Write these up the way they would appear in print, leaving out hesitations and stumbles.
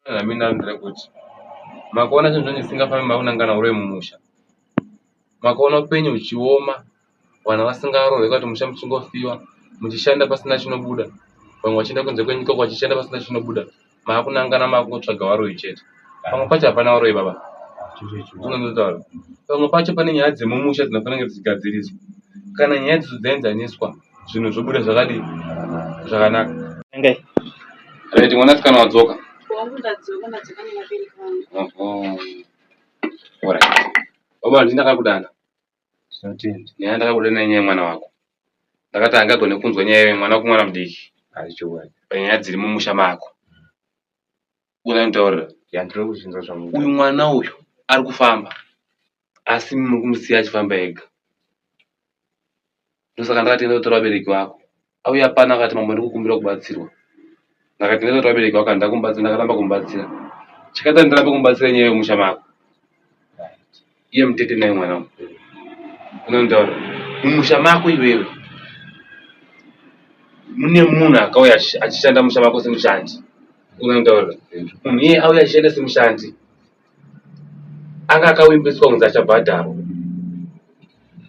Mina ndiri kuti makaona chinhu zvanyu zvisingafambi makunangana uroyi mumusha. Makaona upenyu huchioma, vana vasingaroorwi kana kuti musha muchingofiwa, muchishanda pasina chinobuda, vamwe vachienda kunze kwenyika uko vachishanda pasina chinobuda, maakunangana maakungotsvaga varoyi chete. Pamwe pacho hapana varoyi baba. Unondotaura. Pamwe pacho pane nyaya dzemumusha dzinofanira kunge dzichigadziriswa. Kana nyaya idzodzo dzaenzaniswa, zvinhu zvobuda zvakadii? Zvakanaka. Ngai. Right, mwanasikana wadzoka. Wangu ndadzoka, ndadzoka nevabereki vangu. Oho. Alright. Baba ndini ndakakudana. Tinotenda. Nyaya ndakakudana inyaya yemwana wako. Ndakati angagone kunzwa nyaya yemwana wako mwana mudiki. Haichokwadi. Panyaya dziri mumusha mako. Unanitaurira. Yandiri kuzvinzwa zvamunotaura. Uyu mwana uyu ari kufamba asi muri kumusiya achifamba ega. Ndosaka ndakati enda kutora vabereki vako. Auya pano akati mambo ndikukumbira kubatsirwa. Ndakati enda kutora vabereki vako handina kumubatsira ndakaramba kumubatsira. Chakaita ndirambe kumubatsira inyaya yemusha mako. Iye mutete naye mwana uyu. Unonitaura. Mumusha mako iwewe mune munhu akauya achishanda musha mako semushandi. Unonitaura. Munhu iye auya achishanda semushandi. Anga akawimbiswa kunzi achabhadharwa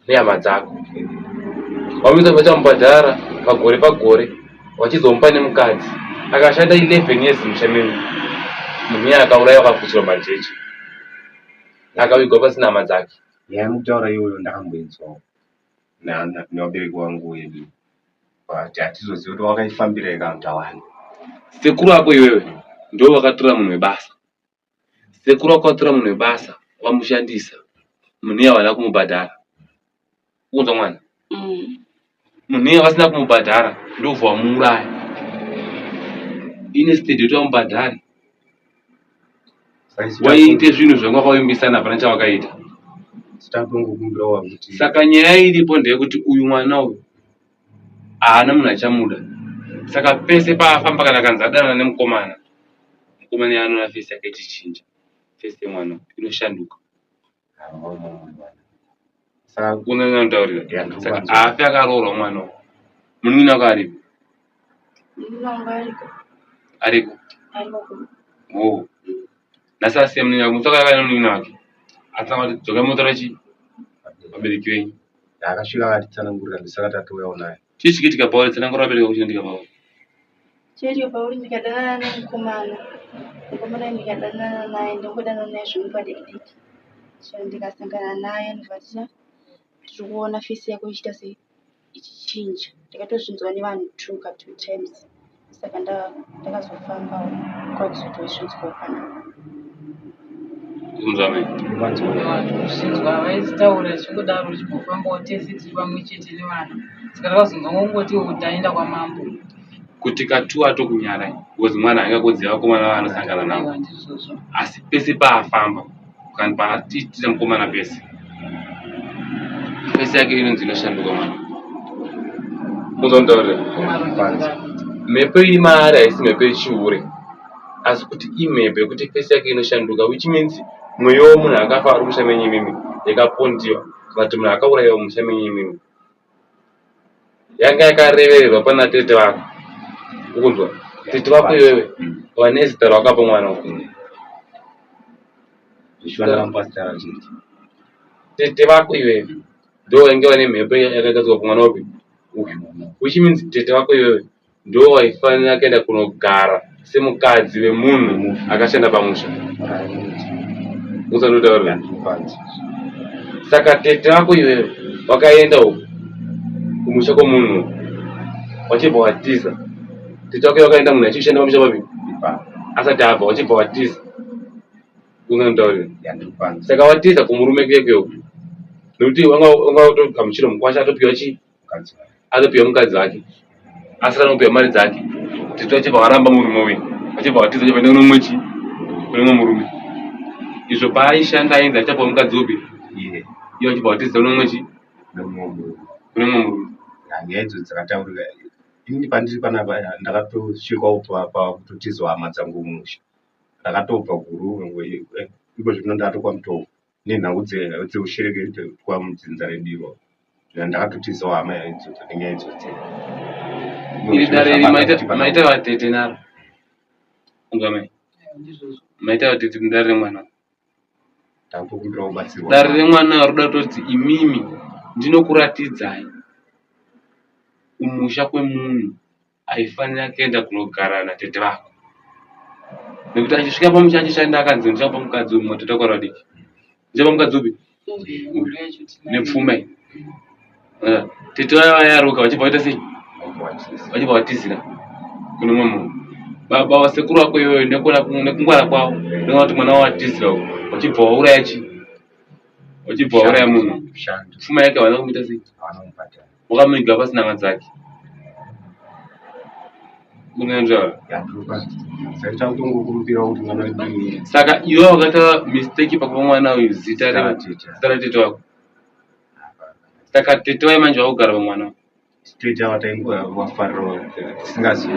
nehama dzako. Vamuita vachamubhadhara pagore pagore vachizomupa nemukadzi. Akashanda 11 years musha menyu. Munhu iye akauraiwa akafushirwa majecha. Akavigwa pasina hama dzake. Nyaya yamukutaura iyoyo ndakamboinzwawo nevabereki vangu wedu. But hatizozivi kuti wakaifambira here kana kuti hawana. Sekuru ako iwewe ndivo vakatora munhu webasa. Sekuru vakatora munhu webasa vamushandisa. Munhu iye havana kumubhadhara. Ukunzwa mwana? Munhu iye vasina kumubhadhara ndobva vamuuraya. Instead yekuti vamubhadhare waiite zvinhu zvanga wakavimbisana hapana chawakaita. Tatongokumbirawo kuti Saka nyaya iripo ndeyekuti uyu mwana uyu haana munhu achamuda. Saka pese paafamba kana akanzi adanana nemukomana, mukomana iye anoona face yake ichichinja. Face yemwana inoshanduka. Saka Unonyanyotaurira. Yeah, ndiri Saka kuvanzwa. haafi akaroorwa mwana uyu. Munin'ina wako aripo? Munin'ina wangu ariko. Ariko. Ariko kuma. Oh. Nhasi asiya munin'ina wake. Musi wakauya nemunin'ina wake. Atanga kuti dzokai motaura chii? Vabereki venyu. Akasvika akatitsanangurira ndosaka tatouyawo naye. Chii chikiitika pauri? Tsanangura vabereki vako chinoitika pauri. Chaitika pauri ndikadanana nemukomana. Mukomana ndikadanana naye ndongodanana naye zvemupa diki diki. So ndikasangana naye ndobva tita tiri kuona face yako ichiita sei ichichinja. Ndakatozvinzwa nevanhu two ka two times. Saka ndakazofambawo kwakuzotozvinzwawo panapa. Kunzwa mai. Ndikuvanzwa. Kuzvinzwa vaitaura zvichingodaro tichimbofambawo tese tiri pamwe chete nevana. Saka takazonzwa ngongoti taenda kwamambo. Kuti katu atokunyarai because mwana haangakodzeri vakomana vaanosangana navo. Aiwa ndizvozvo. Asi pese paafamba kana paatiitira mukomana pese pese yake inonzi inoshanduka mwana. Kunzwa kutaurira. Mhepo iri maari haisi mhepo yechihure asi kuti imhepo yekuti face yake inoshanduka which means mweya wemunhu akafa ari musha menyu imimi yakapondiwa kana kuti munhu akaurayiwa musha menyu imimi yanga yakarevererwa pana tete vako ukunzwa tete vako iwewe vane zita rawakapa mwana uyu Zvichiva ndakamupa zita ratete. Tete vako iwewe ndo vainge vane mhepo yakagadzirwa pamwana upi uyu which means tete vako iwewe ndo vaifanira kuenda kunogara semukadzi wemunhu akashanda pamusha usandotaurira saka tete vako iwewe wakaenda uku kumusha kwomunhu wachibva watiza tete vako wakaenda munhu achishanda pamusha papi asati abva wachibva watiza unondotaurira saka watiza kumurume kuyekwe uku nekuti wanga watogamuchira mukwasha atopiwa chii atopiwa mukadzi wake asati anopiwa mari dzake tete vachibva varamba murume uyu vachibva vatiza vachibva enda kune mumwe chii kune mumwe murume izvo paaishanda ainzi achapiwa mukadzi upi iye vachibva vatiza kune mumwe chii kune mumwe murume Nyaya idzo dzakataurika inini pandiri panapa ndakatosvikawo pakutotizwa hama dzangu mumusha ndakatobva kuGuruve iko zvino ndatokwa Mutoko nenhau dzeushereketwa mudzinza redu iroro ndakatotizawo hama idzodzo nenyaya idzodzo. Iri dare iri maita vatete naro. Ungamai. Ndizvozvo. Maita kuti dare remwana. Takutokumbirawo kubatsirwa. Dare remwana roda kutoti imimi ndinokuratidzai kumusha kwemunhu aifanira kuenda kunogara natete vako. Nekuti achisvika pamusha achishanda akanzi ndichapa mukadzi uyu matete ako ari vadiki. Ndichapa mukadzi upi? Mhuri yacho tinayo. Nepfuma iyi. Tete vaya vayaruka vachibva vaita sei? Vachibva vatizira kune mumwe munhu. Baba vasekuru vako iyoyo nekungwara kwavo nekuona kuti mwana wavo atizira uku vachibva vauraya chii? Vachibva vauraya munhu. Pfuma yake havana kumuita sei? Wakamuiga pasina hama dzake. Saka iwe wakaita mistake pakupa mwana uyu zita ratete wako. Saka tete waye manje wakugara pamwana. Tete ava taingovafarirawo tisingazivi.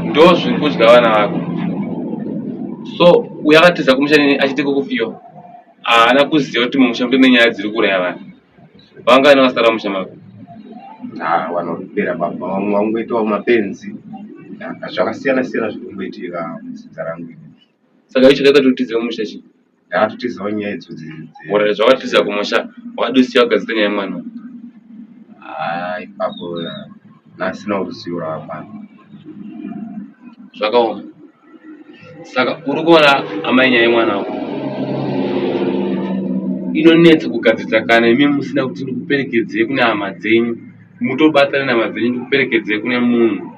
Ndo zviri kudya vana vako. So uyo akatiza kumusha nini achiti kukufiwa. Haana kuziva kuti mumusha mune nyaya dziri kuuraya vanhu. Vangani vasara mumusha mako? Ah, vanhu vari kupera baba vamwe vangoitawo mapenzi. Zvakasiyana siyana zviri kungoitika mudzinza rangu iri. Saka icho chakaita kuti utize mumusha chii? Ndakatotizawo nyaya idzodzi. Ora zvawatiza kumusha wadosiya wagadzira nyaya yemwana. Ah, ipapo ndasina ruzivo rwakakwana. Zvakaoma. Saka uri kuona amai nyaya yemwana wako inonetsa kugadzirisa kana imi musina kuti ndikuperekedzei kune hama dzenyu mutobatsana nehama dzenyu ndikuperekedzei kune munhu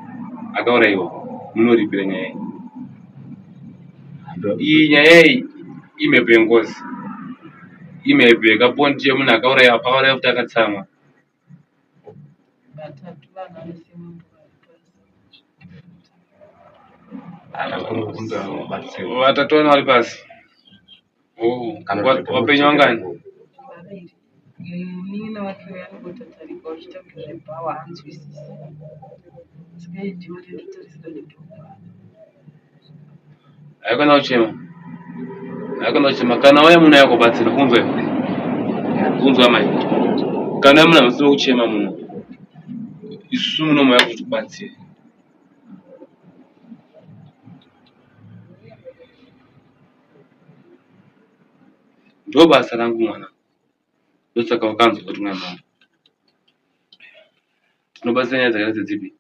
akaurayiwa munoripira nyaya iyi. Iyi nyaya iyi imhepo yengozi. Imhepo yekapondi yemunhu akauraya akauraya futi akatsamwa. Vatatu vana vese mambo vari pasi. Vatatu vana vari pasi. Oh, wapenyu wangani? Vaviri. Munin'ina wake uyo anongotatarika uchiita kunge zvebhawa haanzwisisi. Saka iye ndiwe anototarisira nedhomba. Haikona kuchema. Haikona kuchema. Kana wauya munhu auya kubatsira, unzwe. Unzwa mai. Kana wauya munhu hamusiri kuchema muno. Isu muno mauya kuti tikubatsire. Ndobasa rangu mwana. Ndosaka wakanzwa kuti mwana wangu. Tinobatsira nyaya dzakaita sedzipi?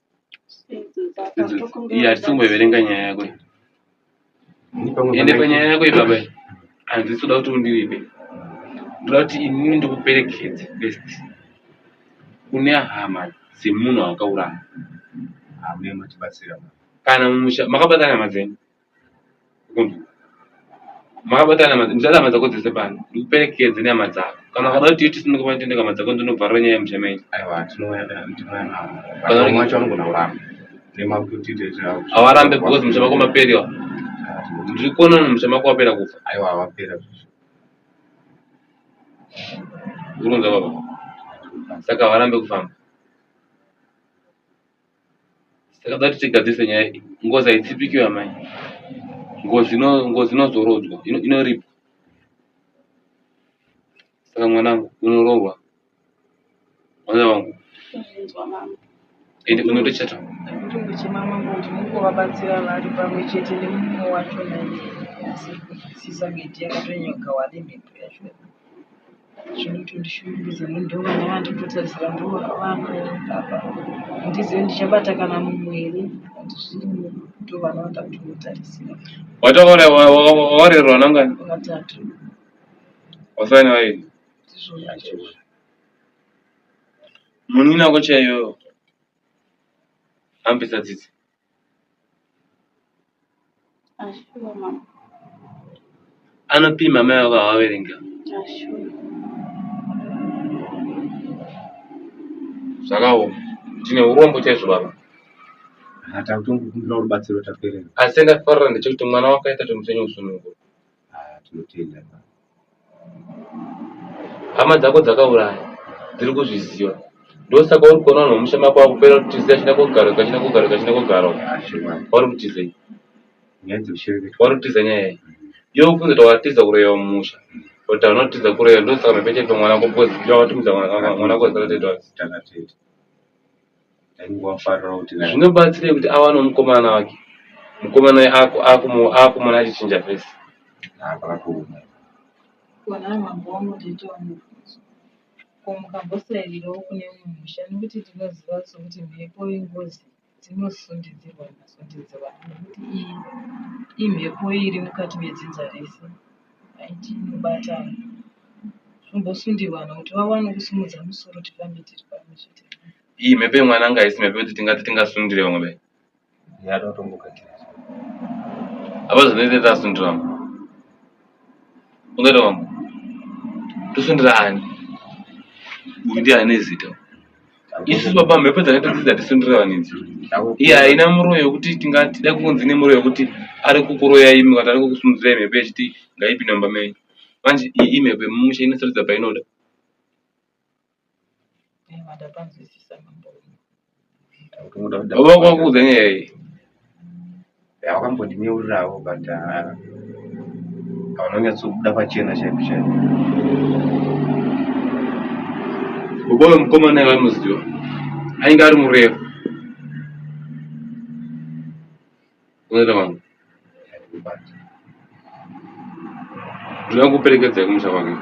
Iyi hatisi kumboiverenga nyaya yako iyi. Ende panyaya yako iyi baba iyi handisi kuda kuti undiripe. Ndoda kuti inini ndikuperekedze first kune hama dzemunhu wawakauraya. Kana mumusha makabatana hama dzenyu. Makabatana hama ndisati hama dzako dzese pano ndikuperekedze nehama dzako kana ukada kuti tisununguke pano tiende kuhama dzako ndinobvarura nyaya yemusha menyu Aiwa tinouya tinouya navo. But vamwe vacho vanogona kuramba. Havarambe because musha mako maperiwa. Ndiri kuona musha mako wapera kufa. Aiwa wapera. Urunza baba. Saka havarambe kufamba. Saka dati tigadzirise nyaya iyi. Ngozi haitsipiki amai. Ngozi ino ngozi inozorodzwa, inoripwa. Saka mwanangu unoroorwa. Mwana wangu. Kuzvinzwa mama. Ende unotochata. Kutongochema mambo kuti mungovabatsira vari pamwe chete nemumwe wacho naye asiri kunzwisisa ngeti yakatonyanya nemhepo yacho. Zvinotondishungurudza nekuti ndovana vandinototarisira ndovana apa handizivi ndichabata kana mumwe here but zvirimo ndovana vandakutotarisira. Wati wakarerwa nangani? Vatatu. Wasara nevaviri? Ndizvozvo chaizvo. Munin'ina wako chaiyo amupisa tsitsi. Ashuwa mama. Anopima mai vako havaverenga. Ashuwa. Zvakaoma. Tine urombo chaizvo baba. Takutongokumbira rubatsiro taperera. Asi ndafarira ndechekuti mwana wako aita kuti musenye usunungure. Ah, tinotenda. Hama dzako dzakauraya dziri kuzviziva. Ndosaka uri kuona vanhu vemusha mako vakupera kutiza achida kogara achida kogara achida kogara. Vari kutizei? Nyaya dzekushereketwa. Vari kutiza nyaya iyi. Iwe ufunze kuti watiza kuroyiwa mumusha. Kuti hauna kutiza kuroyiwa ndosaka mhepo ichaipa mwana wako because ndiwe wakatumidza mwana wako zita ratete wake. Zita ratete. Ndaingovafarira kuti Zvinobatsirei kuti awane mukomana wake? Mukomana akumuona achichinja face. Ah, pakatooma. Kona mambo wangu ndiitawo mubvunzo. Ko mukambosairirawo kune mumwe musha nekuti tinoziva sokuti mhepo yengozi dzinosundidzirwana sundidzirwana nekuti iyi imhepo iri mukati medzinza rese haiti inobatana zvombosundirwana kuti vawane kusimudza musoro tifambe tiri pamwe chete. Iyi mhepo yemwana anga haisi mhepo yekuti tingati tingasundire vamwe vai. Yada kutombogadziriswa. Apa zvinoita tasundira vamwe. Ungaita vamwe. Tosundira ani? Uyu ndiye ane zita. Isusu baba mhepo dzakaita dzidzi hatisundire vanhu idzi. Iye haina muroyi wekuti tingati da kunzi nemuroyi wekuti ari kukuroya imi kana ari kukusundirai mhepo yechiti ngaipinde mumba menyu. Manje iyi imhepo yemumusha inosarudza painoda. Baba vako vakuudza nyaya iyi? Wakambondinyeurirawo but hauna kunyatsobuda pachena chaipo chaipo. Baba vemukomana vanoziva ainge ari murefu. Unoita wangu. Ndinoda kuperekedzai kumusha kwake.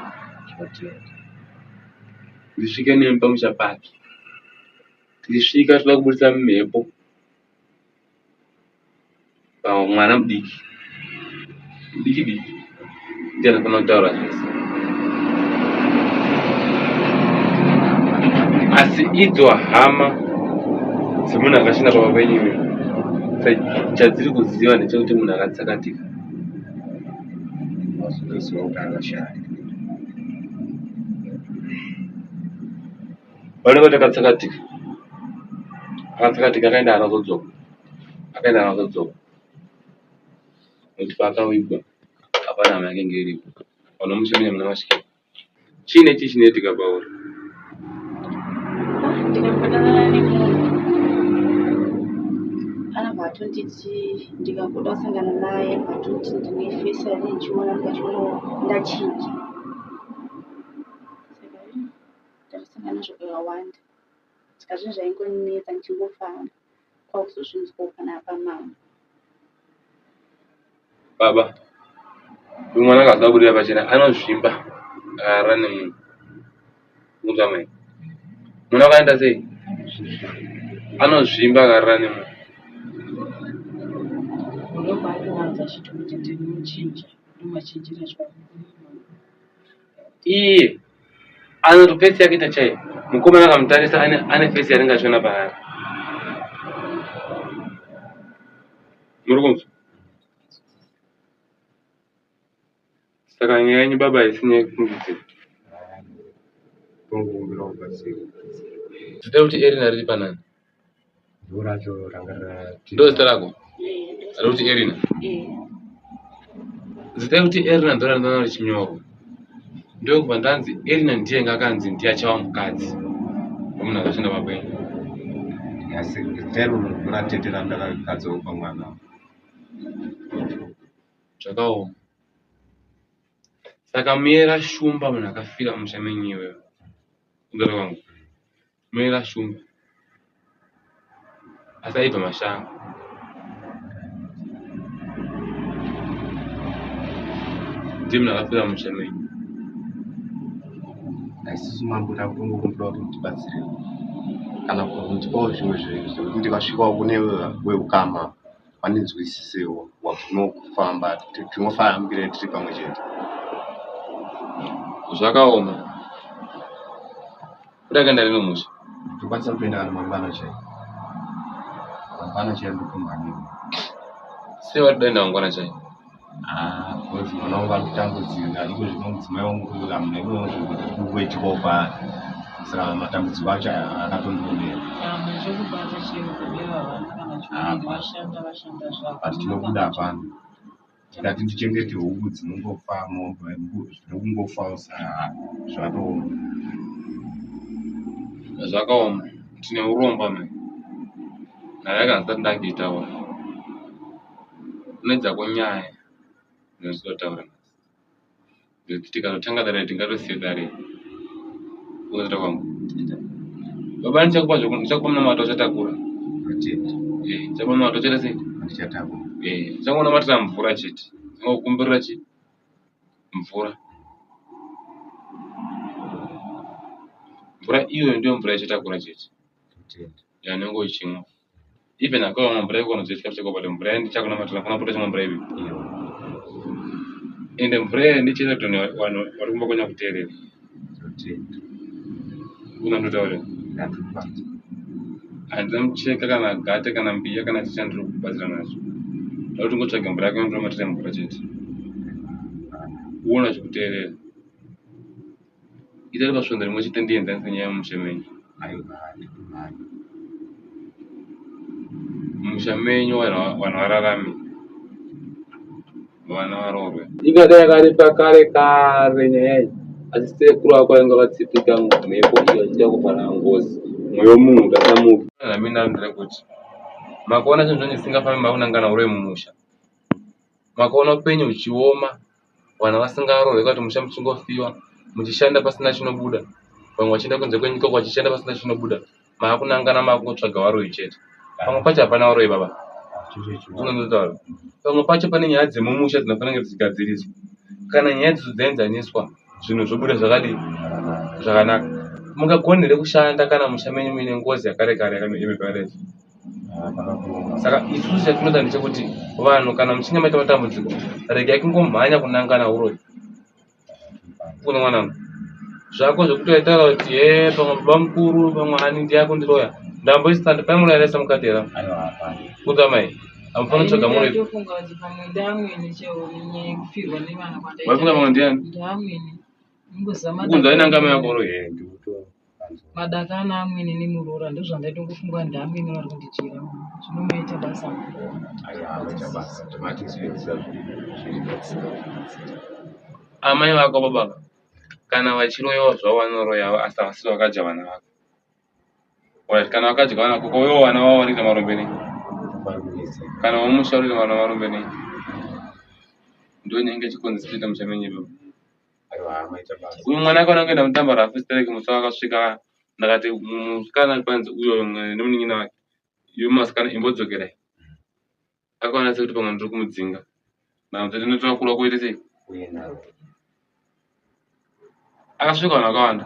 Ndisvike nemi pamusha pake. Tichisvika toda kuburitsa mhepo pamwana mudiki. Mudiki diki ndiye anofanira kutaura zvese. Asi idzo hama dzemunhu akashanda pamba penyu imi chadziri kuziva ndechekuti munhu akatsakatika. Vazotoziva kuti akashaya. Vanenge vati akatsakatika. Akatsakatika akaenda haana kuzodzoka. Akaenda haana kuzodzoka. Nekuti paakavigwa hapana hama yake inge iripo. Vanomushanya muna masvikiro. Chii nechii chinoitika pauri? Ndikafanana nemunhu anobva atonditi ndikangoda kusangana naye anobva atonditi ndine face yandinenge ndichiona ndikachiona ndachinja. Saka ndakasangana nazvo kakawanda saka zvinhu zvaingondinetsa ndichingofamba kwakuzozvinzwawo panapa mama. Baba, uyu mwana akazoda kubudira pachena anozvimba akarara nemunhu. Kunzwa mai. Mwana wakaenda sei? Anozvimba akarara nemunhu. Iye anoto face yake ita chai. Mukomana akamutarisa ane ane face yaanenge achiona paari. Muri kunzwa? Saka nyaya yenyu baba haisi nyaya yekufungidzira. Tongokumbira kubatsirwa. Zita rekuti Erina riri panani? Ndo racho ranga rati. Ndo zita rako? Rekuti Erina? Zita rekuti Erina ndo randinoona richinyorwa. Ndokubva ndanzi Erina ndiye anga akanzi ndiye achava mukadzi wemunhu akashanda baba enyu. Asi zita iroro ratete randakagadzirwa pamwana. Zvakaoma. Saka muyera shumba munhu akafira mumusha menyu iwewe. Mudhara wangu. Muyera shumba. Asi aibva mashanga. Ndiye munhu akafira mumusha menyu. Isusu mambo takutongokumbira kuti mutibatsire kana kutipawo zvimwe zvekuti ndikasvikawo kune veukama vandinzwisisewo watinofamba tinofambira tiri pamwe chete. Zvakaoma. Kuda kuenda rino musha. Tokwanisa kutoenda kana mangwana chaiwo. Mangwana chaiwo ndotomhanyira. Sei wati daenda mangwana chaiwo? Ah, because mwana wangu ari kutambudzika iko zvino mudzimai wangu hamuna imomo zviri kuitikawo paari saka matambudziko acho akatondiomera. Chekubata chero kubeva havana kana chouviri vashanda vashanda zvavo. But chinobuda hapana. Ndikati ndichengete huku dzinongofa mombe dzinokungofawo saka zvatooma. Zvakaoma. Tine urombo amai. Nyaya yake handisati ndakuitaura. Kune dzako nyaya dzinototaura nhasi. Nekuti tikatotanga dare tingatosiya dare. Unoita kwangu. Baba ndichakupa zvoku ndichakupa munamato uchatakura. Atenda. Eh, ndichakupa munamato uchaita sei? Handichatakura. Eh, changonamatira mvura chete. Changokumbirira chi mvura. Mvura iyoyo ndiyo mvura yachatakura chete. Totenda. Yanenge uchimwa. Even akawa mvura yako unoziva chikafu chako but mvura yandichakunamatira fana kupota chimwa mvura iyoyo. Iyo. Ende mvura iyoyo ndichaita kuti vanhu vari kumba kwenya kuteerera. Totenda. Unandotaurira. Ndatopanza. Handina mucheka kana gate kana mbiya kana chicha ndiri kubatsira nazvo. Ndakuti ungotsvaga mvura yako ndinomatira mvura chete. Uone achikuteerera. Ita ri pasvondo rimwe chete ndienzanise nyaya yemusha menyu. Aiwa handikumhanyi. Musha menyu vanhu vanhu vararame. Vana varoorwe. Ingadai yakaripa kare kare nyaya iyi. Asi sekuru ako ainge akatsipika mhepo iyo achiita kuvhara ngozi. Mweya wemunhu kuti asamuke. Namina ndiri kuti makaona chinhu zvanyu zvisingafambi makunangana uroyi mumusha. Makaona upenyu huchioma vana vasingaroorwi kana kuti musha muchingofiwa muchishanda pasina chinobuda. Vamwe vachienda kunze kwenyika uko vachishanda pasina chinobuda. Maakunangana maakungotsvaga varoyi chete. Pamwe pacho hapana varoyi baba. Unondotaura. Pamwe pacho pane nyaya dzemumusha dzinofanira kunge dzichigadziriswa. Kana nyaya idzodzo dzaenzaniswa zvinhu zvobuda zvakadii zvakanaka. Mungagona here kushanda kana musha menyu muine ngozi yakare kare yemibhedha? Saka isusu chatinoda ndechekuti vanhu kana muchinge maita matambudziko regai kungomhanya kunangana uroyi. Kuna mwanangu zvako zvekuti waitaura kuti he pamwe baba mukuru pamwe ani ndiye akundiroya ndamboisa pane muroyi andaisa mukati here Aiwa hapana. kuti amai hamufaniri kutsvaga muroyi. Ndatofunga kuti pamwe ndaamwene chaiwo nenyaya yekufirwa nevana kwandaita. Waifunga pamwe ndiani? Ndaamwene. Ingozama Kunzi ainanga mai vako uroyi. Eh, ndikutopanza. Madakana amwene nemuroora ndozvandaitongofunga ndaamwene vari kundidyira mari. Zvino maita basa. Aiwa maita basa. Tomatizivisa zviri. Amai vako baba kana vachiroyawo zvavo vanoroyawo asi havasi vakadya vana vako. Alright, kana vakadya vana vako ko ivo vana vavo varikuita marombe nei? Vari kunetseka. Kana vamusha uri vana varombe nei? Ndo inenge ichikonzesa kuita musha menyu ipapo. Aiwa maita basa. Uyu mwana akaona kuenda mutamba rafu stereki musi wakasvika ndakati musikana panzi uyo nemunin'ina wake iwe masikana imbodzokerai. Akaona sekuti pamwe ndiri kumudzinga. Ndakamuti ndinotora kuita sei? Uye naro. Akasvika vanhu vakawanda.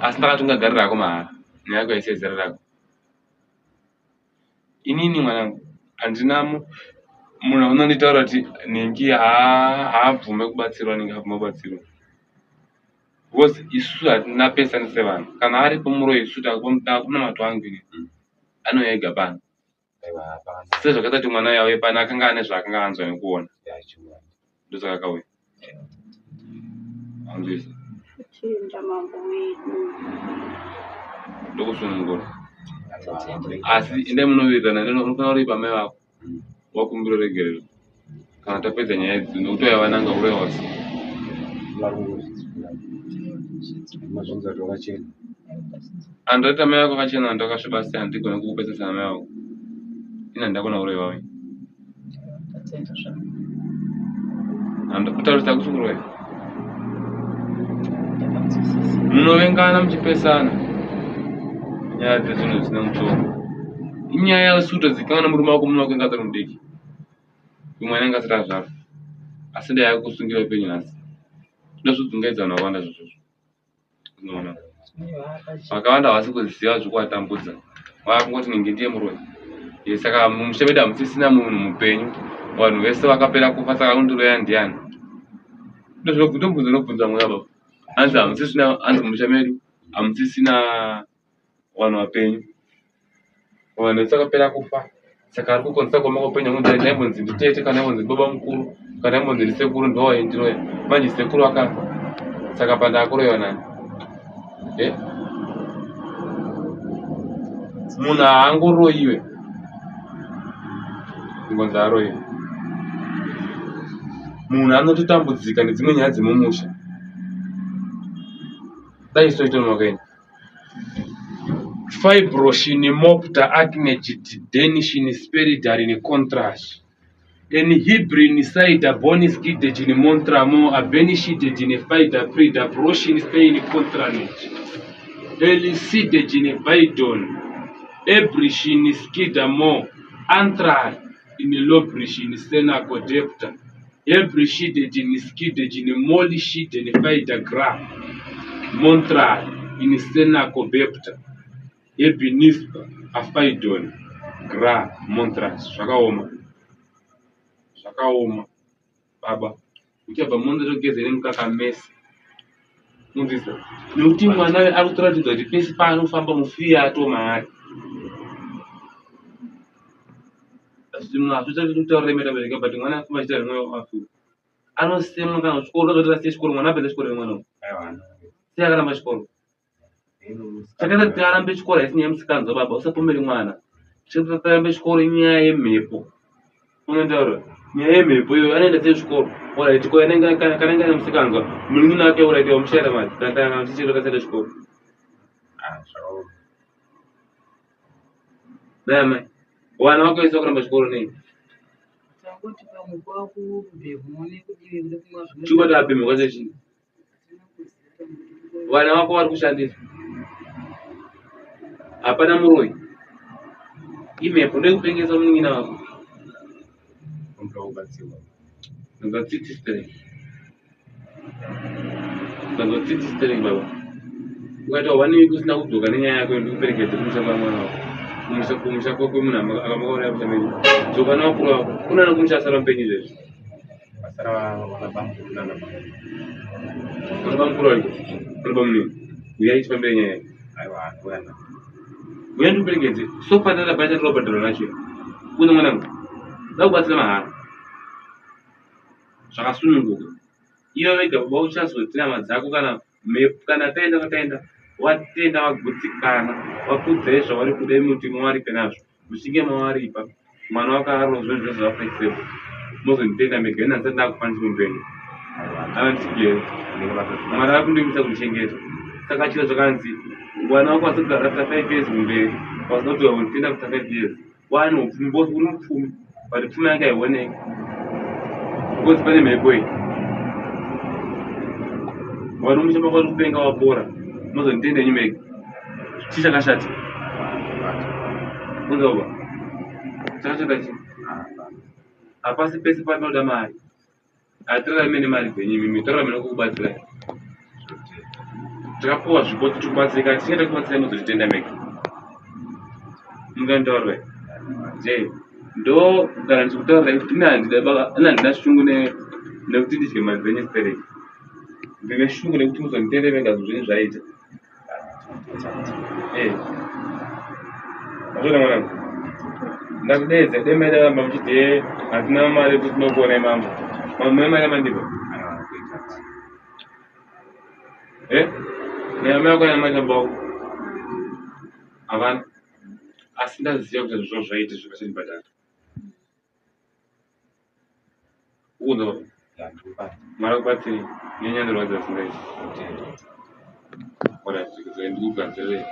Asi ndakati ungagarira hako mahara. Nyaya yako haisi yezera rako. Inini mwanangu handina munhu anonditaura kuti nhingi haabvume kubatsirwa nhingi haabvume kubatsirwa. Because isusu hatina pesani sevanhu. Kana aripo muroyi isusu takunamata wangu ini. Anouya ega pano. Aiwa hapana. Sezvakaita kuti mwana uyu auye pano akanga ane zvaakanga anzwa nekuona. Yachiwa. Ndosaka akauya. Anzwisa. Kutenda mambo wedu. Ndokusunungura. Aiwa Asi endai munowirirana unofanira kuripa mai vako. Wakumbira regerero. Kana tapedza nyaya idzi nokuti uya vananga uroyi wasi. vari kungozvidzura. Mazvinzwa kuti wakachena. Andaita mai vako akachena antu akasviba sei handigoni kukupesesa namai vako. Ini handakona uroyi wavo. Ndatenda zvangu. Kutaurisa hakusi kuroya. Ndakanzwisisa. Munovengana muchipesana. Nyaya dzezvinhu zvisina musoro. Inyaya yekutozikanwa nemurume wako murume wako anga asiri mudiki. Uyu mwana anga asati azvarwa. Asi ndayakusungira upenyu nhasi. Ndozvodzungaidza vanhu vakawanda izvozvo. Unoona. Aiwa hapachena. Vakawanda havasi kuziva zvekuvatambudza. Vakungoti ningi ndiye muroyi. Eh, Saka mumusha medu hamusisina munhu mupenyu. Vanhu vese vakapera kufa saka undiroya ndiani? Ndozvinobvunza ndobvunza mweya baba. Hanzi hamusisina hanzi mumusha medu hamusisina vanhu vapenyu. Vanhu vese vakapera kufa. Saka ari kukonzesa kuoma kweupenyu hwangu ndiani? Ndaimbonzi nditete kana ndaimbonzi baba mukuru kana ndaimbonzi ndisekuru ndiwo vaindiroya. Manje sekuru akafa. Saka pandakuroyiwa nani? Eh? Munhu haangoroyiwe. Kungonzi aroyiwe. Munhu anototambudzika nedzimwe nyaya dzemumusha. Dai isu makaenda. Fibroshin mopta acne denishin speridarin contrash. En hibrin cider bonis gidejin montramo abenishidejin fider prida broshin spain contranet. Elisidejin bidon. Ebrishin skidamo. Antral in Lobrish in Senaco Depta Hebrishide in Skide in Molishide in Faida Gra Montral in Senaco Bepta Hebinispa Afaidon Gra Montras. Zvakaoma, zvakaoma baba. Uchabva munda togeza nemukaka mese. Munzisa nekuti mwana uyu ari kutoratidza kuti pese paanofamba mufiya atomaari. Hazvichadi kutaurira imi tabereka but mwana afamba achiita zvemwoyo wafiwa. Anosemwa kana kuchikoro unozoita asiye chikoro mwana apedza chikoro here mwana uyu? Sei akaramba chikoro? Chakaita kuti arambe chikoro haisi nyaya yemusikanzwa baba usapomere mwana. Chakaita kuti arambe chikoro inyaya yemhepo. Unotaura nyaya yemhepo iyoyo anoenda sei chikoro? Alright ko anenge kana kana ane musikanzwa munin'ina wake alright wamushayira mari kana kana chichiro akasaenda chikoro. Ah, zvakaoma. Dai amai wana wako wese wakuramba chikoro nei? Tangoti pamwe kwakubhemwa nekudivi kuda kumwa zvimwe. Chikoti abhemwa kwacho chii? Vana vako vari kushandiswa. Hapana muroyi. Imhepo ndoikupengesa munin'ina wako. Unoda kubatsirwa. Ndanzwa tsitsi stereki. Ndanzwa tsitsi stereki baba. Ukaita one week usina kudzoka nenyaya yako ndikuperekedze kumusha kwamwana wako. Kumusha kumusha kwako munhu akamakauraya musha menyu. Dzoka nevakuru vako. Kuna nekumusha asara mupenyu izvezvi. Vasara vana bamukuru nana bamukuru. Vana bamukuru variko? Vana bamunini. Uyai tifambire nyaya iyi. Aiwa, anouya navo. Uyai ndikuperekedze. So far ndada bhacha ndinobhadhara racho. Kuno mwanangu. Ndakubatsira mahara. Zvakasununguka. Iwe wega baba uchazoti hama dzako kana mhepo kana taenda kwataenda watenda wagutsikana wakudzai zvauri kuda imi kuti mawaripe nazvo. Muchinge mawaripa mwana wako arozve zvese zvaflexible mozonditenda mega ini handisati ndakufa ndichiri mupenyu ava ndichigere mwari ari kundimbisa kundichengeta saka chiro zvakanzi mwana wako asogara after 5 years kumberi wasina kuti wanditenda after 5 years waane upfumi because uri mupfumi but pfuma yake haioneki because pane mhepo iyi wari mumusha mako uri kupenga wapora mozonditenda henyu mega Chii chakashata? Unza baba. Chakashata chii? Hapasi pese panoda mari. Hatirarame nemari dzenyu imimi, torarame nekukubatsirai. Takapuwa zvipo kuti tikubatsire, kana tichinge takubatsirai mozotitenda mega. Munganditaurira? Je, ndo kana ndichikutaurirai kuti ini handida baba, ini handina shungu ne nekuti ndidye mari dzenyu stereki. Ndine shungu nekuti muzonditende mega zvinhu zvenyu zvaita. Eh. Azvona mwanangu. Ndakudeedza dai maida ramba muchiti eh hatina mari yekuti tinokuonai mambo. Mambo mune mari yamandipa? Eh? Neamai vako ana mai baba vako? Havana. Asi ndaziva kuti zvinhu zvaita zvakachandibhadhara. Uno. Mwari akubatsire nenyaya ndorwadza singaiti. Alright, ndikugadzirire.